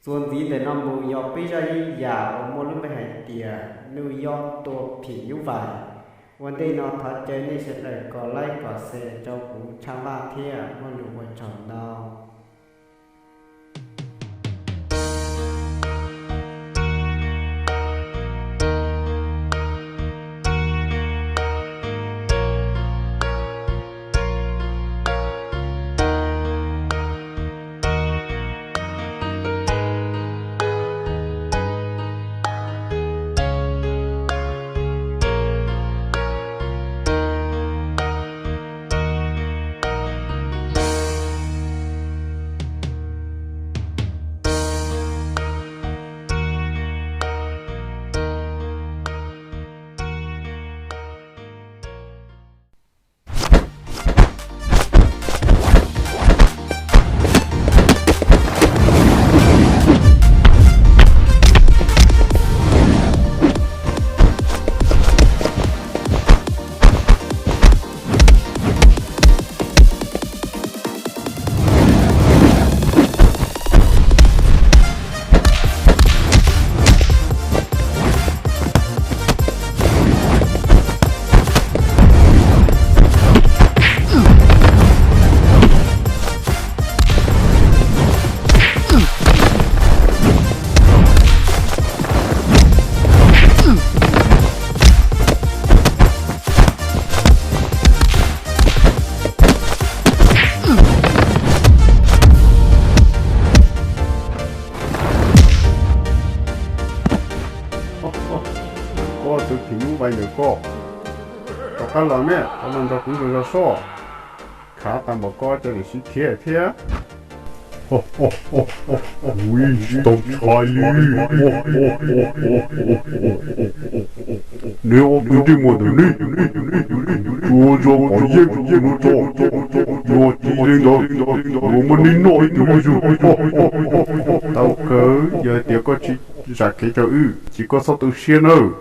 Txuas ntxiv ntawm no mus yog peb zaj yeeb yam uas muaj lub npe hais tias Nuj Yob tua phim nyuj vais. Ua ntej no thov caw nej sawv daws kom like kom share rau kuv Tshaj Vaj thiab, muaj lus ua tsaug ntau. Koj tus phim nyuj vais ntawm koj, rov qab los ne, rov los nrog kuv zov zog soj. Khav tag npaum koj cas niam sib khiav thiab. Ua tsis tau tshais li. Neb ob tug ntsej muag ntawm neb, tsuas yog kom yeej kuv tus no tso, yog tsis li ntawd, kuv muab neb noj ib tug zuj zus. Tau kawg, yog tias koj tsis zam kev rau wb ces koj txhob tu siab nawb.